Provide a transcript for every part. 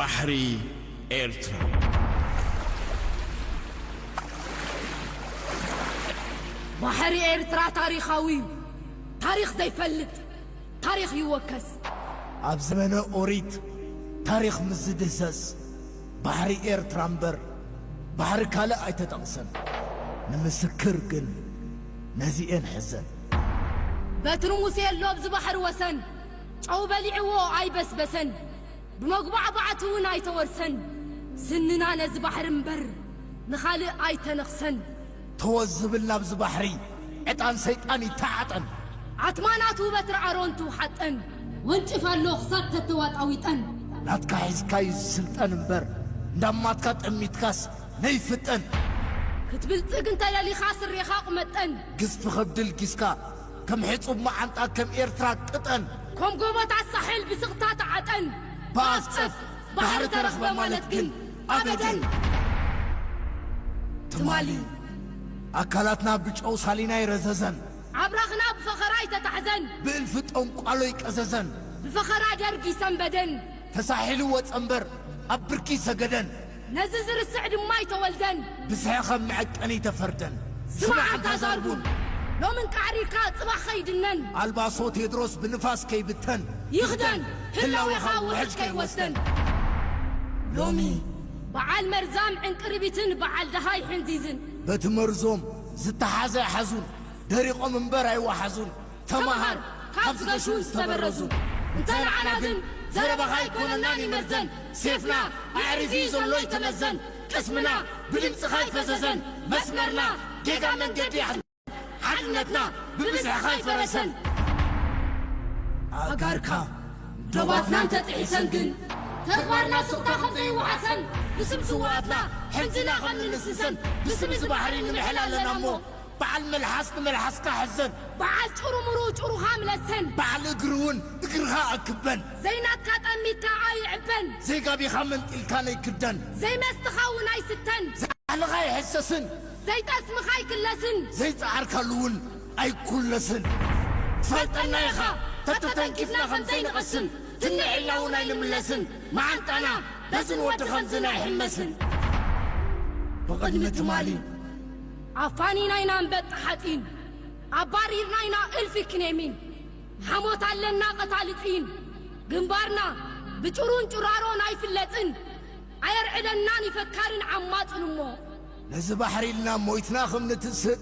ባሕሪ ኤርትራ። ባሕሪ ኤርትራ ታሪኻዊ እዩ። ታሪኽ ዘይፈልጥ ታሪኽ ይወከስ። ኣብ ዘመነ ኦሪት ታሪኽ ምስ ዝድህሰስ ባሕሪ ኤርትራ እምበር ባሕሪ ካልእ ኣይተጠቕሰን። ንምስክር ግን ነዚኤን ሕዘን። በትሪ ሙሴ ኣሎ ኣብዚ ባሕሪ ወሰን፣ ጨው በሊዕዎ ኣይበስበሰን። ብመጉባዕባዕቲ እውን ኣይተወርሰን። ስንና ነዚ ባሕሪ እምበር ንኻልእ ኣይተነኽሰን። ተወዝብል ናብዚ ባሕሪ ዕጣን ሰይጣን ይተዓጠን። ኣትማናቱ በትሪ ኣሮን ትውሓጠን። ወንጭፍ ኣሎ ክሳብ ተተዋጣዊጠን። ናትካ ሒዝካዩ ዝስልጠን እምበር እንዳማትካ ጠሚትካስ ነይፍጠን። ክትብልጽግ እንተደሊኻ ስሬኻ ቁመጠን። ግዝፊ ከብዲ ልጊስካ ከም ሕጹብ መዓንጣ ከም ኤርትራ ቅጠን። ከም ጎቦታት ሳሕል ብስቕታ ተዓጠን። ብኣፍ ጸፍ ባሕሪ ተረኽበ ማለት ግን ኣበደን። ትማሊ ኣካላትና ብጨው ሳሊና ይረዘዘን። ኣብራኽና ብፈኸራ ኣይተታሕዘን። ብእልፊ ጠንቋሎ ይቀዘዘን። ብፈኸራ ደርጊ ሰንበደን። ተሳሒሉ ወጸ እምበር ኣብ ብርኪ ሰገደን። ነዚ ዝርስዕ ድማ ኣይተወልደን። ብዝሒ ከም መዐቀኒ ተፈርደን። ስማዕ ኣንታ ዛርቡን። ሎምን ቃዕሪርካ ጽባሕ ኸይድነን። ኣልባሶ ቴድሮስ ብንፋስ ከይብተን። ይኽደን ህላዌኻ ውሕጅ ከይወስደን። ሎሚ በዓል መርዛም ዕንቅርቢትን በዓል ደሃይ ሕንዚዝን። በቲ መርዞም ዝተሓዘ ኣይሓዙን። ደሪቖም እምበር ኣይወሓዙን። ተመሃር ካብ ዝገሹን ዝተበረዙን። እንተ ንዓና ግን ዘረባኻ ኣይኮነናን ይመርዘን። ሴፍና ኣዕሪፊ ዘሎ ይተመዘን። ቅስምና ብድምፅኻ ኣይፈዘዘን። መስመርና ጌጋ መንገዲ ኣሕ-፣ ሓድነትና ብብዝሕኻ ኣይፈረሰን። ኣጋርካ ዶባትና እንተጥሒሰን ግን ተግባርና ሱቕታ ከም ዘይወዓሰን። ብስም ስውኣትና ሕንዝና ከም ንንስሰን። ብስም እዚ ባሕሪ ንምሕል ኣለና እሞ በዓል መልሓስ ንመልሓስካ ሕዘን። በዓል ጭሩምሩ ጭሩኻ ምለሰን። በዓል እግሪ እውን እግርኻ ኣክበን። ዘይናትካ ጠሚትካ ኣይዕበን። ዘይጋቢኻ መንጢልካ ነይክደን። ዘይመስትኻ እውን ኣይስተን። ዝዓለኻ ኣይሕሰስን። ዘይጠስምኻ ኣይክለስን። ዘይጸዓርካሉ እውን ኣይኩለስን። ትፈልጠና ኢኻ ተተተንኪፍና ከም ዘይንቐስን። ትንዕልና እውን ኣይንምለስን። መዓንጣና በዝን ወዲ ከምዝን ኣይሕመስን። ብቕድሚ ትማሊ ኣፋኒና ኢና ኣንበጣ ሓፂን። ኣባሪርና ኢና እልፊ ክኔሚን። ሓሞት ኣለና ቀታሊ ፂን። ግንባርና ብጭሩን ጭራሮን ኣይፍለጥን። ኣየርዕደናን ይፈካርን ዓማፅን እሞ። ነዚ ባሕሪ ኢልና ሞይትና ከም ንትስእ፣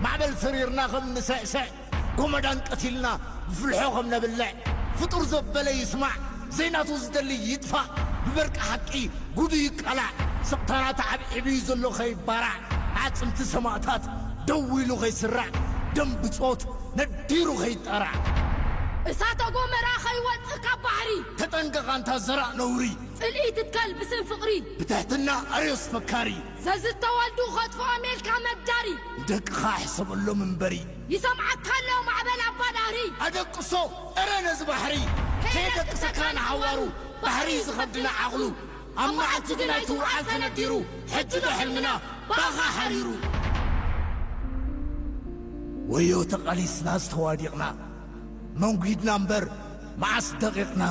ማዕበል ሰሪርና ከም ንስዕስዕ፣ ጎመዳን ቀቲልና ብፍልሖ ከም ነብልዕ፣ ፍጡር ዘበለ ይስማዕ፣ ዘይናቱ ዝደሊ ይጥፋእ፣ ብበርቂ ሓቂ ጉዱ ይቃላዕ፣ ስቕታና ተዓብዒቡ እዩ ዘሎ ከይባራዕ፣ ኣዕጽምቲ ሰማእታት ደው ኢሉ ከይስራዕ፣ ደም ብጾት ነዲሩ ከይጠራዕ። እሳተ ጎመራ ከይወጽእ ካብ ባሕሪ። ተጠንቀቕ ኣንታ ዘራእ ነውሪ። ጽልኢ ትትከል ብስም ፍቕሪ። ብትሕትና ኣርዮስ ፈካሪ። ዘዝተወልዱ ከጥፍኦም ኢልካ መዳሪ። ንደቅኻ ሕሰበሎም እምበሪ። ይሰምዓካ ኣሎ ማዕበል ኣባዳሪ። ኣደቅሶ እረ ነዚ ባሕሪ። ከየደቅሰካ ንሓዋሩ። ባሕሪ እዩ ዝኸብድና ዓቕሉ። ኣብ መዓልቲ ግን ኣይትውዓል ተነዲሩ። ሕጂ ዶ ሕልምና ባኻ ሓሪሩ። ወዮ ተቓሊስናስ ተዋዲቕና። መንጒድና እምበር መዓስ ደቒቕና።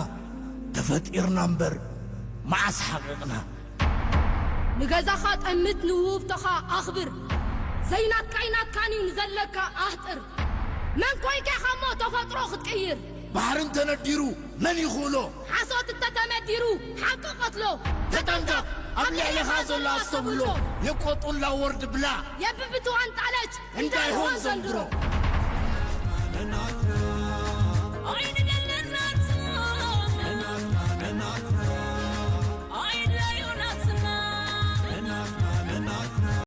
ተፈጢርና እምበር መዓስ ሓቒቕና። ንገዛኻ ጠምት ንውህብቶኻ ኣኽብር። ዘይናትካ ኣይናትካን እዩ ንዘለካ ኣህጥር። መን ኮይንካ ኢኻ እሞ ተፈጥሮ ክትቅይር? ባሕሪ እንተነዲሩ መን ይኽእሎ? ሓሶት እንተተመዲሩ ሓቂ ቀትሎ። ተጠንቀቕ ኣብ ልዕሌኻ ዘሎ ኣስተብህሎ። የቆጡላ ወርድ ብላ። የብብትዋን ጣለች እንዳይሆን ዘንድሮ።